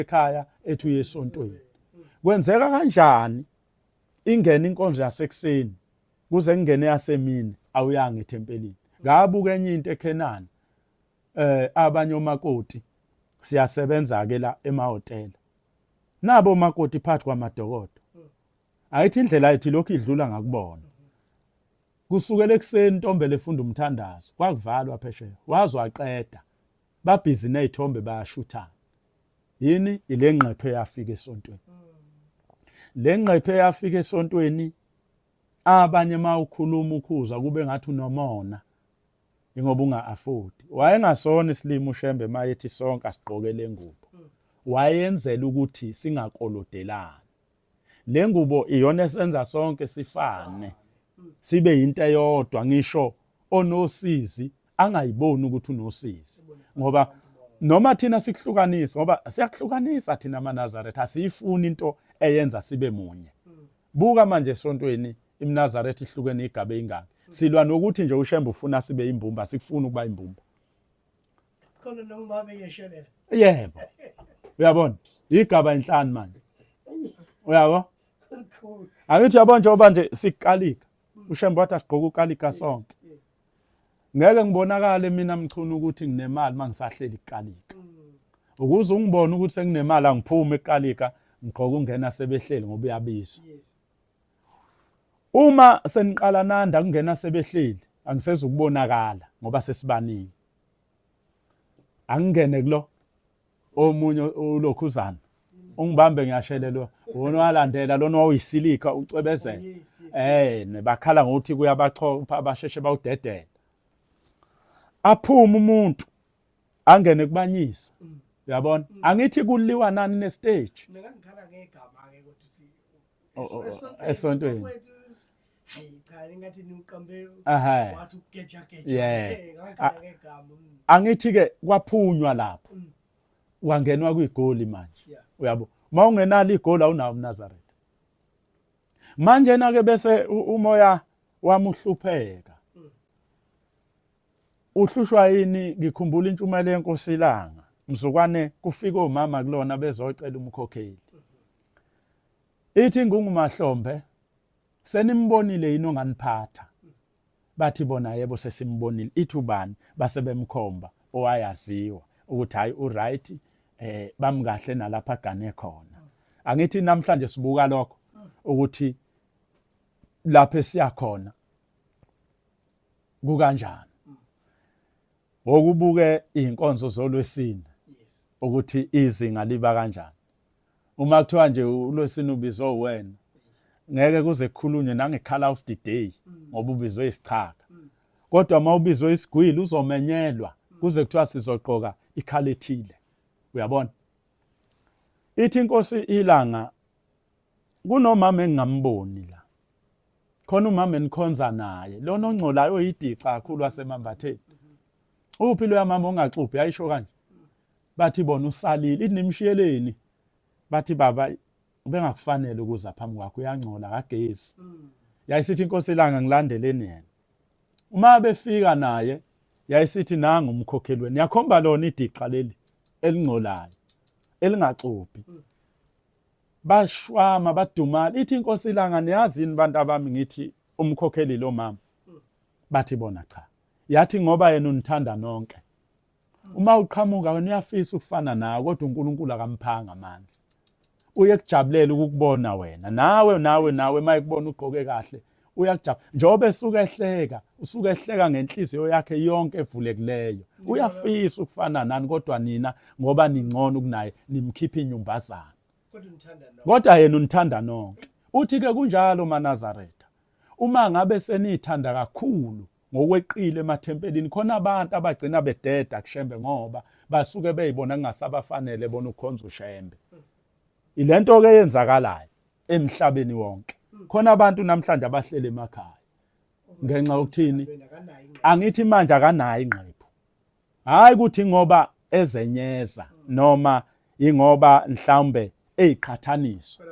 Ekhaya ethi uye esontweni. Kwenzeka kanjani ingene inkonzo yasekuseni kuze kungene yasemini awuyanga ethempelini? Ngabuka enye into eKhenani, abanye omakoti siyasebenza ke la emahhotela. Nabo omakoti phakathi kwamadokodo. Ayithi indlela yethu lokhu idlula ngakubona. Kusukela ekuseni Ntombela efunda umthandazo kwakuvalwa phesheya waze waqeda. Babhizi ney'thombe bayashuthana. Yini? Ile ngqephu eyafika esontweni. Le ngqephu eyafika esontweni abanye uma ukhuluma ukhuza kube ngathi unomona ingoba unga-afford. Wayengasona isilima uShembe uma ethi sonke asigqoke le ngubo. Wayenzela ukuthi singakolodelani. Le ngubo iyona esenza sonke sifane, sibe yinto eyodwa, ngisho onosizi angayiboni ukuthi unosizi, ngoba noma thina sikuhlukanisa, ngoba siyakuhlukanisa thina amaNazaretha, asiyifuni into eyenza sibe munye. Buka manje esontweni iMnazaretha ihlukene igabe ingaki. Silwa nokuthi nje uShembe ufuna sibe imbumba, sikufuni ukuba imbumba. Khona nongibambe ngeshelela. Yebo. Uyabona? Igaba inhlanu manje. Uyabo? Angithi uyabona njengoba nje sikukalika. UShembe wathi asigqoke ukalika sonke. Ngeke ngibonakale mina Mchunu ukuthi nginemali mangisahleli kukalika. Ukuze ungibone ukuthi senginemali angiphume ekukalika ngigqoke ungena sebehleli ngoba uyabizwa. Uma seniqala nanda kungena sebehleli angisezukubonakala ngoba sesibaningi. Angingene kulo omunye ulokhuzana ungibambe ngiyashelelwa wona walandela lona wawuyisilika ucwebezela. Eh bakhala ngokuthi kuyabachopha basheshe bawudedela. Aphume umuntu angene kubanyisa. Uyabona? Angithi kuliwa nani ne stage. Mina ngikhala ngegama ke kodwa uthi esontweni. Hayi cha ingathi niqambe Ehhe. wathi ukugeja geja. Yeah. Eh, ngangikhala ngegama. Angithi ke kwaphunywa lapho. Wangenwa kwigoli manje. Uyabo? Uma ungenalo igoli awunawo umNazaretha. Manje na ke bese umoya wami uhlupheka. Uhlushwa yini? Ngikhumbula intshumayelo yenkosi iLanga. Mzukwane kufika omama kulona bezocela umkhokheli. Ithi ingungu mahlombe senimbonile yini onganiphatha? Bathi bona yebo sesimbonile. Ithi ubani? Base bemkhomba owayaziwa ukuthi hayi uright, bamkahle nalapha agane khona. Angithi namhlanje sibuka lokho ukuthi lapha esiya khona kukanjani. Ngokubuke izinkonzo zolwesine ukuthi izinga liba kanjani. Uma kuthiwa nje ulwesine ubizwe uwena, ngeke kuze kukhulunywe nange-color of the day ngoba ubizwe isichaka. Kodwa uma ubizwe isigwili uzomenyelwa kuze kuthiwa sizogqoka ikhala ethile. Uyabona? Ithi inkosi iLanga kunomama engingamboni la. Khona umama enikhonza naye lona ongcolayo oyidixa kakhulu wasemambatheni. Uphi loya mama ongaxubhi ayisho kanje. Bathi bona usalile, ithi nimshiyeleni. Bathi baba ubengakufanele ukuza phambi kwakho uyangcola akagezi. Yayisithi inkosi iLanga ngilandeleni yena. Uma befika naye yayisithi nangu umkhokheli wenu. Yakhomba lona idixa leli elingcolayo elingaxubhi. Bashwama badumala. Ithi inkosi iLanga niyazi yini bantu abami ngithi umkhokheli lo mama. Bathi bona cha. Yathi ngoba yena unithanda nonke. Uma uqhamuka wena uyafisa ukufana nawe kodwa uNkulunkulu akamphanga amandla. Uye kujabulela ukukubona wena. Nawe nawe nawe mayekubona ugqoke kahle uyakujabula. Njengoba esuke ehleka, usuke ehleka ngenhliziyo yakhe yonke evulekileyo. Uyafisa ukufana nani kodwa nina ngoba ningcono kunaye nimkhipha inyumbazana. Kodwa yena unithanda nonke. Uthi ke kunjalo maNazaretha. Uma ngabe senithanda kakhulu ngokweqile emathempelini khona abantu abagcina bededa kuShembe ngoba basuke beyibona kungasabafanele bona ukukhonza uShembe. Ilento ke eyenzakalayo emhlabeni wonke. Khona abantu namhlanje abahlele emakhaya ngenxa yokuthini? Angithi manje akanayo ingqephu. Hayi ukuthi ngoba ezenyeza noma ingoba mhlawumbe eyiqhathaniswa.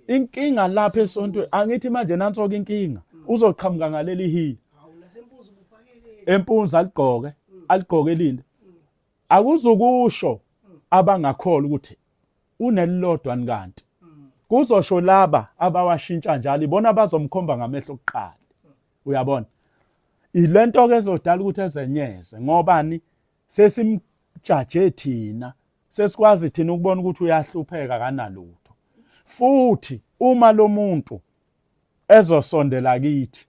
Inkinga lapha esontweni angithi manje nanso ke inkinga uzoqhamuka ngaleli hiya. Empunzi aligqoke, aligqoke linde. Akuzukusho. Abangakholwa ukuthi unelilodwa nikanti kuzosho laba abawashintsha njalo ibona bazomkhomba ngamehlo kuqala. Uyabona, ilento ke ezodala ukuthi ezenyeze, ngobani sesimjaje thina, sesikwazi thina ukubona ukuthi uyahlupheka kanalutho. Futhi uma lo muntu ezosondela kithi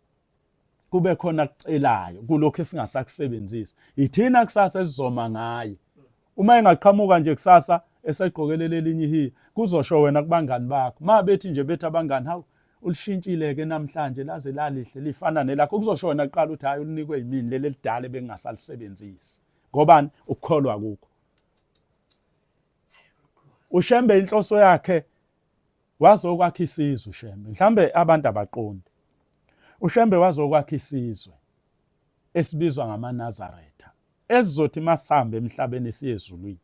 kube khona akucelayo kulokhu esingasakusebenzisi, ithina kusasa esizoma ngaye. Uma engaqhamuka nje kusasa esegqokelele elinye ihiya, kuzosho wena kubangani bakho. Ma bethi nje, bethi abangani, hawu, ulishintshile ke namhlanje laze lalihle lifana nelakho, kuzosho wena kuqala ukuthi hayi, ulinikwe yimini leli elidala ebengingasalisebenzisi. Ngobani? Ukukholwa kukho. UShembe inhloso yakhe wazokwakha isizwe. UShembe, mhlambe abantu abaqondi, uShembe wazokwakha isizwe esibizwa ngamaNazaretha, esizothi masihambe emhlabeni siye ezulwini,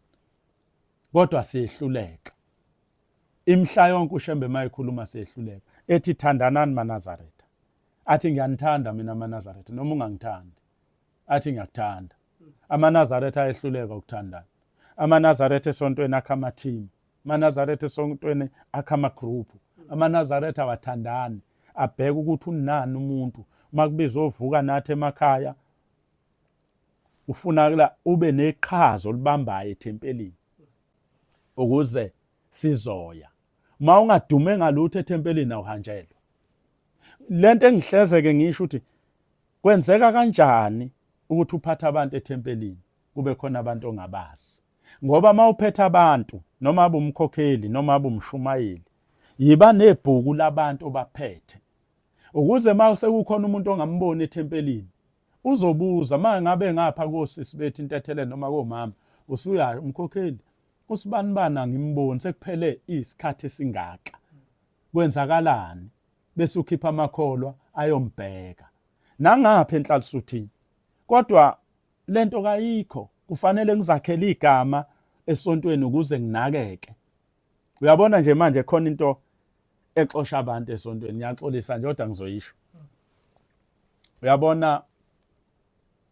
kodwa siyehluleka. Imihla yonke uShembe mayekhuluma siyehluleka, ethi thandanani maNazaretha, athi ngiyanithanda mina maNazaretha, noma ungangithandi, athi ngiyakuthanda. AmaNazaretha ayehluleka ukuthandana. AmaNazaretha esontweni akha amathimu, amaNazaretha esontweni akha amagruphu, amaNazaretha awathandani, abheka ukuthi unani umuntu. Uma kubizwa ovuka nathi emakhaya, ufuna la ube neqhaza olibambayo ethempelini ukuze sizoya. Uma ungadume ngalutho ethempelini awuhanjelwa. Lento engihlezeke ngisho ukuthi kwenzeka kanjani ukuthi uphathe abantu ethempelini kube khona abantu ongabazi, ngoba uma uphethe abantu, noma abumkhokheli noma abumshumayeli, yiba nebhuku labantu obaphethe, ukuze uma sekukhona umuntu ongamboni ethempelini uzobuza. Uma ngabe ngapha kosisi bethu intethelelo noma komama, usuyayo umkhokheli, usibanibani angimboni sekuphele isikhathi esingaka, kwenzakalani? Bese ukhipha amakholwa ayombheka nangapha enhlalisuthini. Kodwa lento kayikho, kufanele ngizakhele igama esontweni ukuze nginakeke. Uyabona nje manje khona into exosha abantu esontweni, ngiyaxolisa nje kodwa ngizoyisho. Uyabona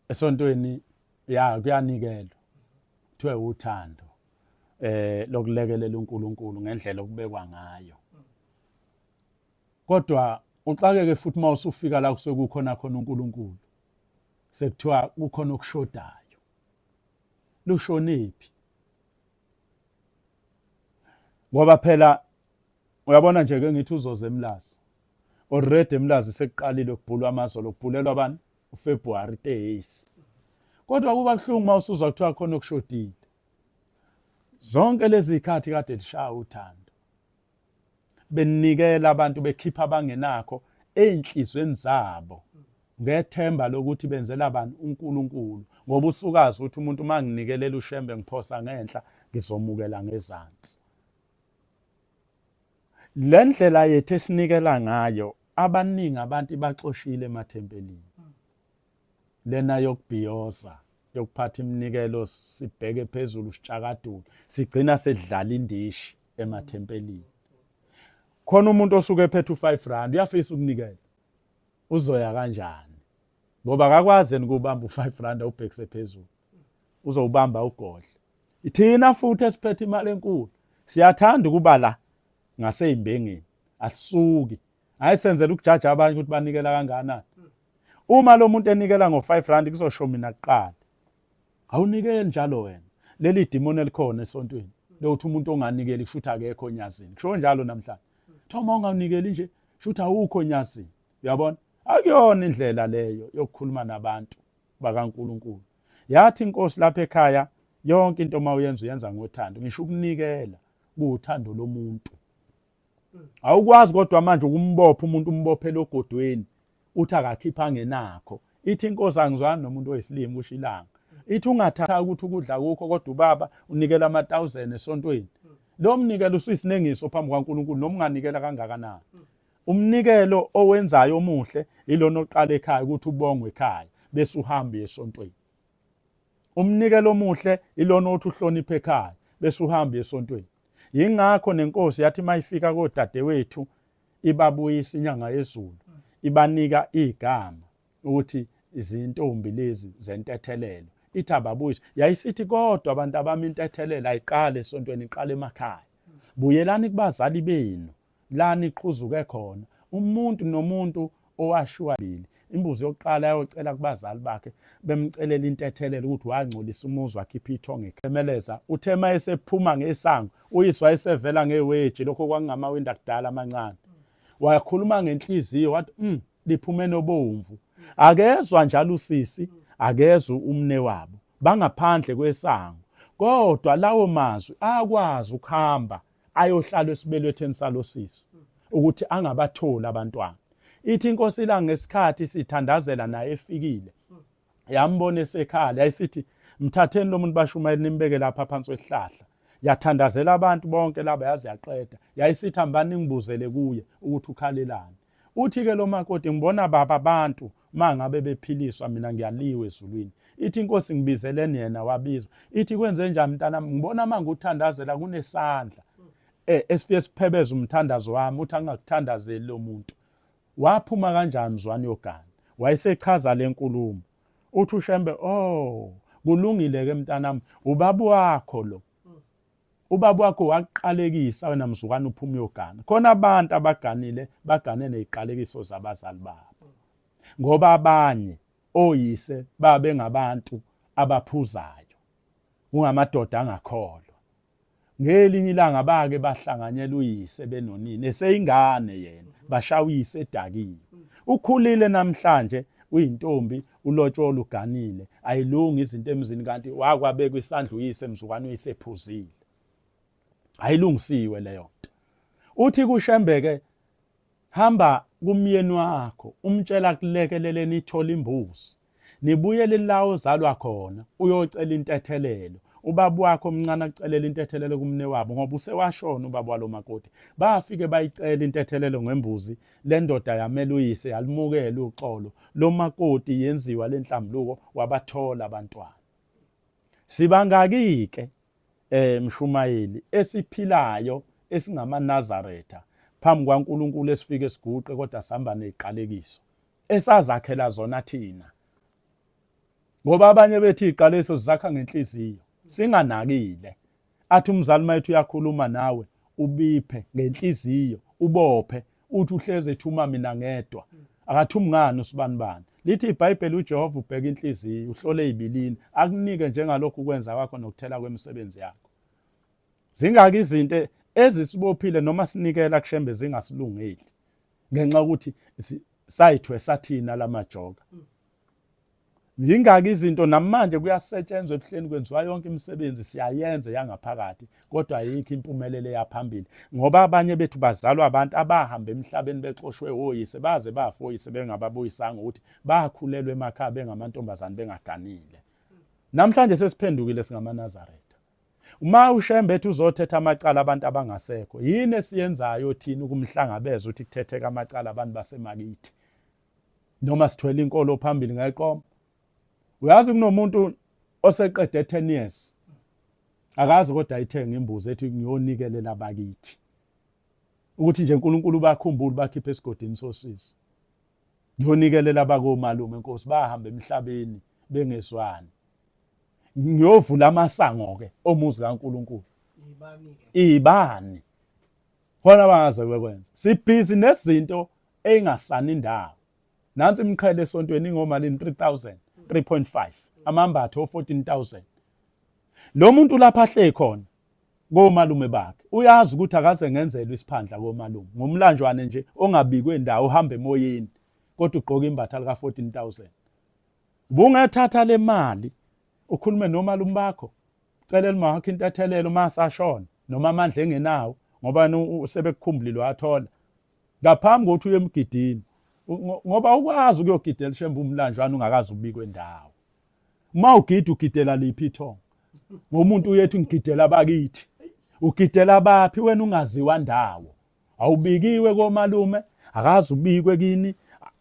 esontweni ya kuyanikelwa, kuthiwe uthando lokulekelela uNkulunkulu ngendlela okubekwa ngayo, kodwa uxakeke futhi uma usufika la kusuke kukhona khona uNkulunkulu, sekuthiwa kukhona okushodayo. Lushonephi? Ngoba phela uyabona nje ke, ngithi uzoza eMlazi, already eMlazi sekuqalile ukubhulwa amazolo, kubhulelwa abantu uFebruary 30. Kodwa kuba kuhlungu uma usuzwa kuthiwa khona okushodile. Zonke lezi zikhathi kade lishaya uthando, benikela abantu, bekhipha abangenakho ey'nhlizweni zabo ngethemba lokuthi benzela abantu uNkulunkulu, ngoba usukazi ukuthi umuntu uma nginikelela uShembe ngiphosa ngenhla ngizomukela ngezansi. Le ndlela yethu esinikela ngayo, abaningi abantu ibaxoshile emathempelini. Lena yokubhiyoza, yokuphatha iminikelo sibheke phezulu sitshakadule, sigcina sedlala indishi emathempelini. Khona umuntu osuke ephethe u5 rand uyafisa ukunikela, uzoya kanjani? Ngoba akakwazi yena ukubamba u5 rand awubhekise phezulu, uzowubamba ugodle. Ithina futhi esiphethe imali enkulu siyathanda ukuba la ngaseyimbengeni, asisuki, hayi senzela ukujaja abanye ukuthi banikela kangakanani. Uma lo muntu enikela ngo-5 rand, kuzosho mina kuqala, awunikeli njalo wena. Leli dimoni elikhona esontweni lokuthi umuntu onganikeli kusho ukuthi akekho onyazini, kusho njalo namhlanje, kuthiwa uma unganikeli nje kusho ukuthi awukho onyazini. Uyabona, akuyona indlela leyo yokukhuluma nabantu bakaNkulunkulu. Yathi inkosi lapha ekhaya, yonke into uma uyenza uyenza ngothando, ngisho ukunikela kuwuthando lomuntu. Awukwazi kodwa manje ukumbopha umuntu, umbophele ogodweni uthi akakhipha angenakho. Ithi inkosi, angizwani nomuntu oyisilimi, kusho ilanga. Ithi ungathatha ukuthi ukudla kukho, kodwa ubaba unikela ama-1000 esontweni. Lo mnikelo usuyisinengiso phambi kwaNkulunkulu, noma unganikela kangakanani. Umnikelo owenzayo omuhle ilona oqala ekhaya, ukuthi ubongwe ekhaya bese uhamba esontweni. Umnikelo omuhle ilona othi uhloniphe ekhaya bese uhamba esontweni. Yingakho nenkosi yathi mayifika kodadewethu ibabuyisa inyanga yezulu, ibanika igama ukuthi izintombi lezi zentethelelo. Ithi ababuyiswe. Yayisithi kodwa abantu abami intethelelo ayiqale esontweni iqale emakhaya. Buyelani kubazali benu la niqhuzuke khona. Umuntu nomuntu owashiwa bili. Imbuzi yokuqala yayocela kubazali bakhe bemcelela intethelelo ukuthi wangcolisa umuzi wakhipha ithongo ekhemeleza. Uthe uma esephuma ngesango uyise wayesevela ngeweji lokho kwakungamawindi akudala amancane. Wakhuluma ngenhliziyo wathi liphume nobomvu. Akezwa njalo usisi, akezwa umne wabo. Bangaphandle kwesango. Kodwa lawo mazwi akwazi ukuhamba ayohlala esibelethweni salosisi ukuthi angabatholi abantwana. Ithi inkosi ilanga ngesikhathi sithandazela naye efikile yambona esekhala yayisithi mthatheni lo muntu bashumayeli nimbeke lapha phansi kwesihlahla yathandazela abantu bonke laba yaze yaqeda yayisithi hambani ningibuzele kuye ukuthi ukhalelani uthi-ke lo makoti ngibona baba abantu uma ngabe bephiliswa mina ngiyaliwa ezulwini ithi inkosi ngibizeleni yena wabizwa ithi kwenze njani mntanami ngibona uma ngikuthandazela kunesandla esifike siphebeza umthandazo wami uthi angingakuthandazeli lo muntu Waphuma kanjani mzwani yogana? Wayesechaza le nkulumo. Uthi uShembe, oh, kulungile-ke mntanami, ubaba wakho lo. Ubaba wakho wakuqalekisa wena mzukwane uphuma uyogana. Khona abantu abaganile bagane neziqalekiso zabazali babo. Ngoba abanye oyise babengabantu abaphuzayo. Kungamadoda angakholwa. Ngelinye ilanga bake bahlanganyela uyise benonina eseyingane yena bashaya uyise edakiwe. Ukhulile namhlanje uyintombi ulotshola uganile ayilungi izinto emzini kanti wakwabekwa isandla uyise mzukwane uyise ephuzile. Ayilungisiwe leyo nto. Uthi kuShembe-ke Hamba kumyeni wakho umtshela kulekelele nithole imbuzi nibuyele la ozalwa khona uyocela intethelelo ubaba wakho omncane akucelela intethelelo kumnewabo ngoba usewashona ubaba walomakoti bafike bayicela intethelelo ngembuzi le ndoda yamela uyise yalimukela uxolo lomakoti yenziwa lenhlambuluko wabathola abantwana sibangaki-ke mshumayeli esiphilayo esingamaNazaretha phambi kwaNkulunkulu esifike siguqe kodwa sihamba neziqalekiso esazakhela zona thina ngoba abanye bethi iziqalekiso sizakha ngenhliziyo singanakile athi umzali mayethi uyakhuluma nawe ubiphe ngenhliziyo ubophe uthi uhleze ethuma mina ngedwa akathumi ngani usibanibani lithi iBhayibheli uJehova ubheka inhliziyo uhlole ibilini akunike njengalokhu kwenza kwakho nokuthela kwemisebenzi yakho zingaki izinto ezisibophile noma sinikela kushembe zingasilungeli ngenxa yokuthi sayithwesa thina lamajoka Yingaki izinto namanje kuyasetshenzwa ebuhleni kwenziwa yonke imisebenzi siyayenza yangaphakathi kodwa ayikho impumelelo eyaphambili ngoba abanye bethu bazalwa abantu abahamba emhlabeni bexoshwe oyise baze bafa oyise bengababuyisanga ukuthi bakhulelwe emakhaya bengamantombazane bengaganile. Namhlanje sesiphendukile singamaNazaretha. Uma uShembe ethi uzothetha amacala abantu abangasekho, yini esiyenzayo thina ukumhlangabeza ukuthi kuthetheka amacala abantu basemakithi? Noma sithwele inkolo phambili ngayiqoma. Uyazi kunomuntu oseqede 10 years akazi kodwa ayithenga imbuzi ethi ngiyonikelela bakithi ukuthi nje uNkulunkulu bakhumbule bakhiphe esigodini sosizi ngiyonikelela bakomalume Nkosi bahamba emhlabeni bengezwani ngiyovula amasango ke omuzi kaNkulunkulu ibani khona bangaze bekwenza sibhizi nezinto eyingasani indawo nansi imiqhele esontweni ingomalini 3000 3.5 amambatho o 14000 lo muntu lapha ahle khona komalume bakhe uyazi ukuthi akaze ngenzelwe isiphandla komalume ngumlanjwane nje ongabikwe ndawo uhamba emoyeni kodwa ugqoka imbatha lika 14000 ubungathatha le mali ukhulume nomalume bakho celela uma wakho intethelelo uma sashona noma amandla engenawo ngoba sebekukhumbulile wathola ngaphambi kokuthi uye emgidini ngoba ukwazi ukuyogidela uShembe umlanjwana ungakaze ubikwe ndawo uma ugida ugidela liphi ithongo ngomuntu uyethu ngigidela abakithi ugidela baphi wena ungaziwa ndawo awubikiwe komalume akaze ubikwe kini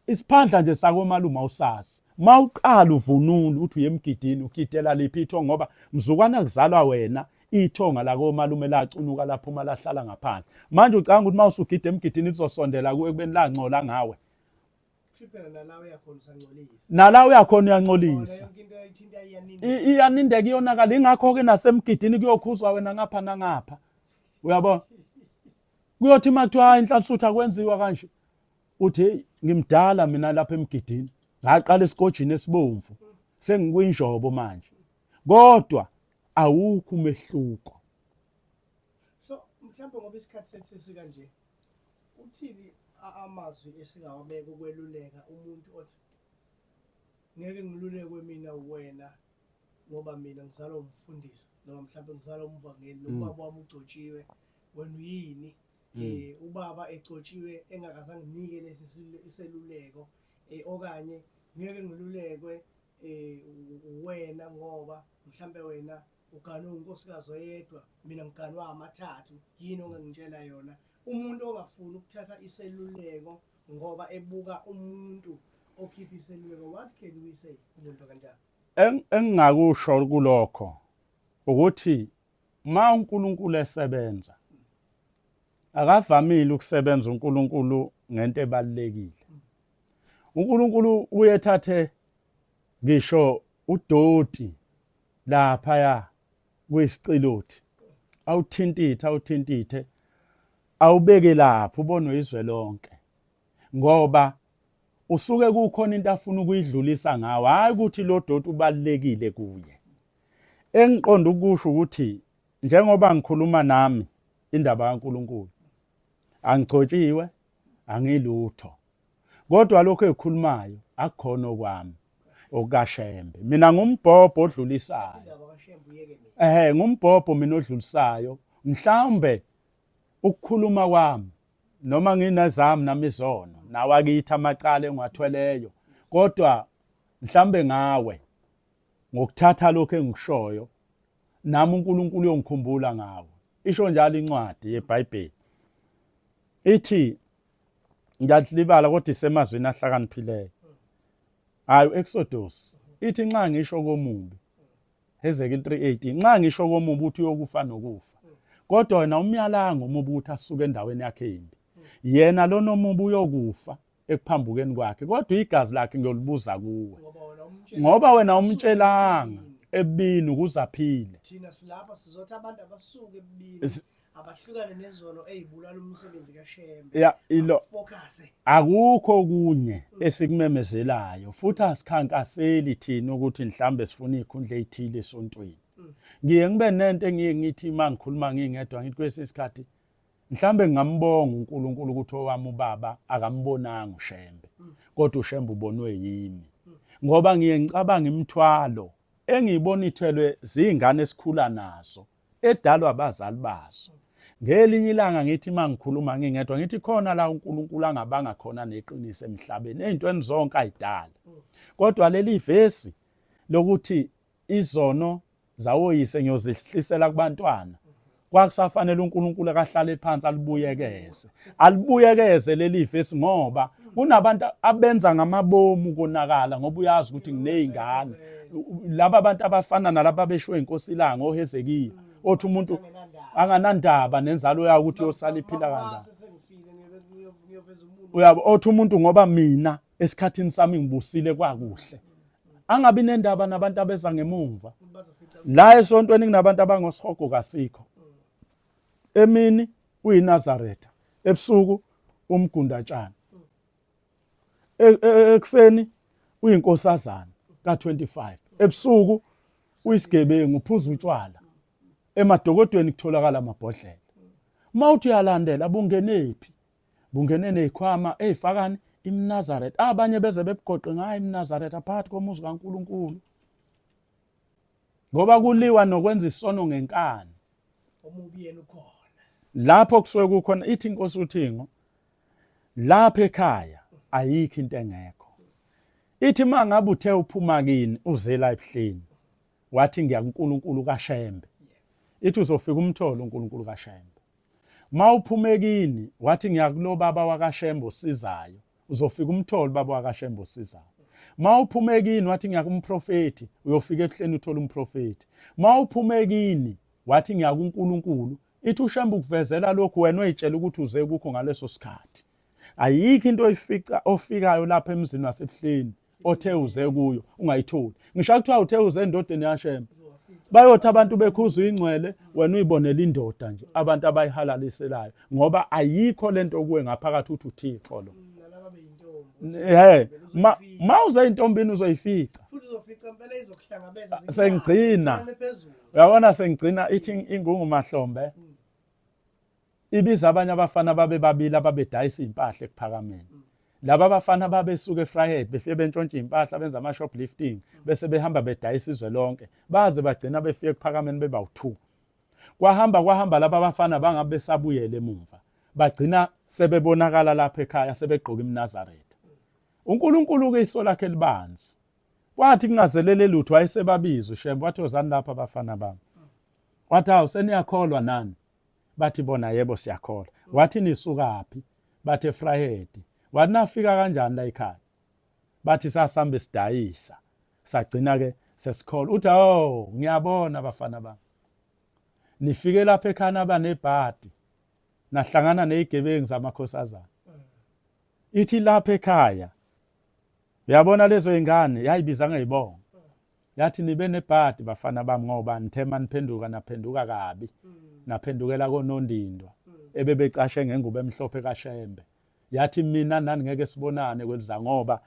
isiphandla nje sakomalume awusazi uma uqala uvunula uthi uye emgidini ugidela liphi ithongo ngoba mzukwana kuzalwa wena ithonga lakomalume lacunuka laphuma lahlala ngaphandle manje ucabanga ukuthi uma usugida emgidini lizosondela kuwe ekubeni langcola ngawe. Phela nala uyakhona usangcolisa. Nala uyakhona uyancolisa. Yonke into ayithinta iyanindeka. Iyanindeka iyonakala ingakho ke nasemgidini kuyokhuzwa wena ngapha nangapha. Uyabona? Kuyothi uma kuthiwa hayi inhlanhla akwenziwa kanje. Uthi hey ngimdala mina lapha emgidini. Ngaqala esigojini esibomvu. Sengikwinjobo manje. Kodwa awukho umehluko. So mhlawumbe ngoba isikhathi sethu sesikanje uthini amazwi esingawabeka ukweluleka umuntu othi ngeke ngilulekwe mina wena ngoba mina ngizalwa umfundisi noma mhlawumbe ngizalwa umvangeli nobaba wami ugcotshiwe wena uyini ubaba egcotshiwe engakazange nginike lesi iseluleko okanye ngeke ngilulekwe wena ngoba mhlawumbe wena uganwe unkosikazi oyedwa mina ngiganwa amathathu yini ongangitshela yona umuntu ongafuni ukuthatha iseluleko ngoba ebuka umuntu okhipha iseluleko what can we say kumuntu kanjalo? Engingakusho kulokho ukuthi uma uNkulunkulu esebenza akavamile ukusebenza uNkulunkulu ngento ebalulekile. uNkulunkulu uyethathe ngisho udoti laphaya kuyisiqilothi awuthintithe awuthintithe awubeke lapho ubonwe izwe lonke ngoba usuke kukhona into afuna ukuyidlulisa ngawo hayi ukuthi lo doti ubalulekile kuye. Engiqonda ukusho ukuthi njengoba ngikhuluma nami indaba kaNkulunkulu angigcotshiwe angilutho kodwa lokho ekukhulumayo akukhona okwami okaShembe mina ngumbhobho odlulisayo ehe ngumbhobho mina odlulisayo mhlawumbe ukukhuluma kwami noma nginezami nami izono nawakithi amacala engiwathweleyo kodwa mhlawumbe ngawe ngokuthatha lokho engikushoyo nami uNkulunkulu uyongikhumbula ngawe isho njalo incwadi yeBhayibheli ithi ngiyalibala kodwa isemazwini ahlakaniphileyo hayi uExodus ithi nxa ngisho komubi Hezekiel 3:18 nxa ngisho komubi uthi uyokufa nokufa kodwa wena umyalanga umubi ukuthi asuke endaweni yakhe embi yena lona omubi uyokufa ekuphambukeni kwakhe kodwa igazi lakhe ngiyolibuza kuwe ngoba wena umtshelanga ebini ukuze aphile thina silapha sizothi abantu abasuke ebini abahlukane nezono ezibulala umsebenzi kaShembe ya ilo focus akukho okunye esikumemezelayo futhi asikhankaseli thina ukuthi mhlambe sifuna izikhundla ezithile esontweni ngiye ngibe nento engiye ngithi uma ngikhuluma ngingedwa ngithi kwesinye isikhathi mhlambe ngingambonga uNkulunkulu ukuthi owami ubaba akambonanga uShembe kodwa uShembe ubonwe yimi ngoba ngiye ngicabanga imithwalo engiyibona ithelwe zingane esikhula nazo edalwa abazali bazo ngelinye ilanga ngithi uma ngikhuluma ngingedwa ngithi khona la uNkulunkulu angabanga khona neqiniso emhlabeni ey'ntweni zonke ayidala kodwa leli vesi lokuthi izono zawoyise ngiyozihlisela kubantwana kwakusafanele uNkulunkulu akahlale phansi alibuyekeze alibuyekeze leli vesi ngoba kunabantu abenza ngamabomu konakala ngoba uyazi ukuthi nginezingane laba bantu abafana nalaba beshiwe inkosi ilanga oHezekiya othi umuntu anganandaba nenzalo yawo ukuthi uyosala iphila kanjani uyabo othi umuntu ngoba mina esikhathini sami ngibusile kwakuhle angabi nendaba nabantu abeza ngemumva la esontweni kunabantu abangosihogo kasikho emini uyiNazaretha ebusuku umgundatshana e, e, e, ekuseni uyinkosazana ka-25 ebusuku uyisigebengu uphuza utshwala emadokodweni kutholakala amabhodlela uma uthi uyalandela bungenephi bungene nezikhwama ezifakani imNazaretha abanye beze bebugoqe ngayo imNazaretha phakathi komuzi kaNkuluNkulu ngoba kuliwa nokwenza isono ngenkani omubi yena ukhona lapho kusuke kukhona ithi inkosi uthingo lapha ekhaya ayikho into engekho ithi uma ngabe uthe uphuma kini uzela ebuhleni wathi ngiya kuNkulunkulu kaShembe ithi uzofika umtholo uNkulunkulu kaShembe uma uphume kini wathi ngiya kulo baba wakaShembe osizayo uzofika umthole baba wakaShembe osizayo uma uphume kini wathi ngiya kumprofethi uyofika ebuhleni uthole umprofethi uma uphume kini wathi ngiya kuNkulunkulu ithi uShembe ukuvezela lokhu wena oyitshela ukuthi uze kukho ngaleso sikhathi. Ayikho into oyifica ofikayo lapha emzini wasebuhleni othe uze kuyo ungayitholi. Ngisho kuthiwa uthe uze endodeni yaShembe. Bayothi abantu bekhuza ingcwele wena uyibonela indoda nje abantu abayihalaliselayo ngoba ayikho lento kuwe ngaphakathi uthi uThixo lo. Hey, ma ma uze intombini uzoyifica. Futhi uzofica impela izokuhlangabeza Sengigcina. Uyabona sengigcina ithi ingungu mahlombe. Ibiza abanye abafana babe babili ababedayisa iy'mpahla ekuphakameni. Laba abafana babesuka eVryheid befike bentshontsha iy'mpahla benza ama-shoplifting bese behamba bedayisa izwe lonke baze bagcina befike ekuphakameni beba u-two. Kwahamba kwahamba laba abafana bangabe besabuyela emumva bagcina sebebonakala lapha ekhaya sebegqoka imNazaretha. UNkulunkulu-ke iso lakhe libanzi. Kwathi kungazelele lutho wayesebabiza uShembe wathi wozani lapha abafana bami. Wathi hawu seniyakholwa nani? Bathi bona yebo siyakholwa. Wathi nisukaphi? Bathi eVryheid. Wathi nafika kanjani la ekhaya? Bathi sasambe sidayisa. Sagcina ke sesikholwa. Uthi oh ngiyabona bafana bami. Nifike lapha ekhaya naba nebhadi. Nahlangana nezigebengu zamakhosazana. Ithi lapha ekhaya uyabona lezo ingane yayibiza ngeyibongo. Yathi nibe nebhadi bafana bami ngoba nithe maniphenduka naphenduka kabi. Naphendukela konondindwa ebebecashe ngengubo emhlophe kaShembe. Yathi mina nani ngeke sibonane kweliza ngoba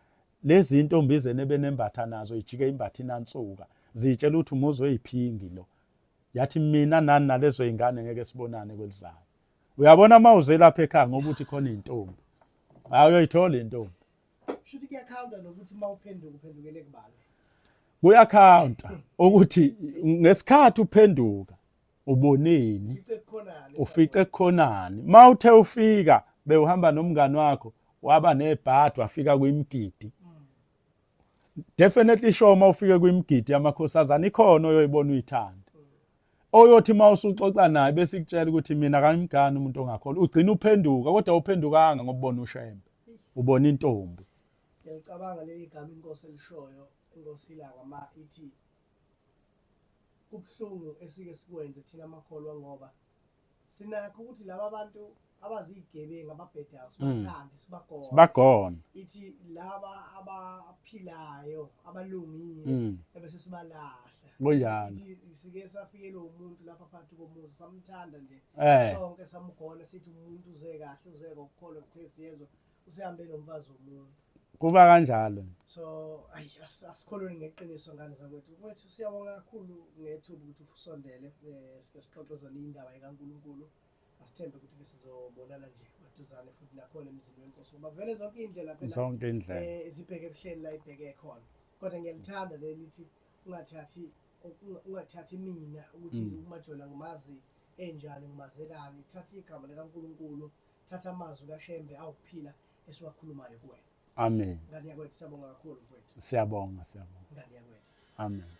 lezi intombi zenu ebenembatha nazo ijike imbatha inansuka. Ziyitshela ukuthi umuzi weyiphingi lo. Yathi mina nani nalezo ingane ngeke sibonane kwelizayo. Uyabona uma uze lapha ekhaya ngoba uthi khona intombi. Hayi uyoyithola intombi. Shuthi kuyakhawunta nokuthi uma uphenduka uphendukele kubani. Kuyakhawunta ukuthi ngesikhathi uphenduka uboneni ufice kukhonani uma uthe ufika bewuhamba nomngani wakho waba nebhadi wafika kwimigidi definitely sure uma ufike kwimigidi yamakhosazana ikhona oyoyibona uyithanda oyothi uma usuxoxa naye bese ikutshela ukuthi mina kangimgani umuntu ongakholwa ugcina uphenduka kodwa uphendukanga ngoba ubona uShembe ubona intombi Ngiyacabanga leli gama inkosi elishoyo inkosi ilanga ma ithi kubuhlungu esike sikwenze thina amakholwa ngoba sinakho ukuthi laba bantu abazigebengu ababhedayo sibathande sibagone bagona ithi laba abaphilayo abalungile ebese sibalahla Kunjalo. Ithi sike safikelwa umuntu lapha phakathi komuzi samthanda nje sonke samgona sithi umuntu uze kahle uze ngokukholwa sithe siyezwa usehambe nomfazi womuntu Kuba kanjalo. So ayi asikholweni ngeqiniso ngane zakwethu. Mfowethu siyabonga kakhulu ngethuba ukuthi usondele sike sixoxe zona indaba ekaNkulunkulu. Asithembe ukuthi ke sizobonana nje maduzane futhi nakhona emzini wenkosi ngoba vele zonke indlela phela zonke indlela zibheke ebuhleni la ibheke khona. Kodwa ngiyalithanda leli lithi ungathathi ungathathi mina ukuthi uMajola ngimazi enjani ngimazelani thatha igama likaNkulunkulu thatha amazwi kaShembe awukuphila esiwakhulumayo kuwena. Amen. Ngane yakwethu siyabonga kakhulu mfowethu. Siyabonga, siyabonga. Ngane yakwethu. Amen.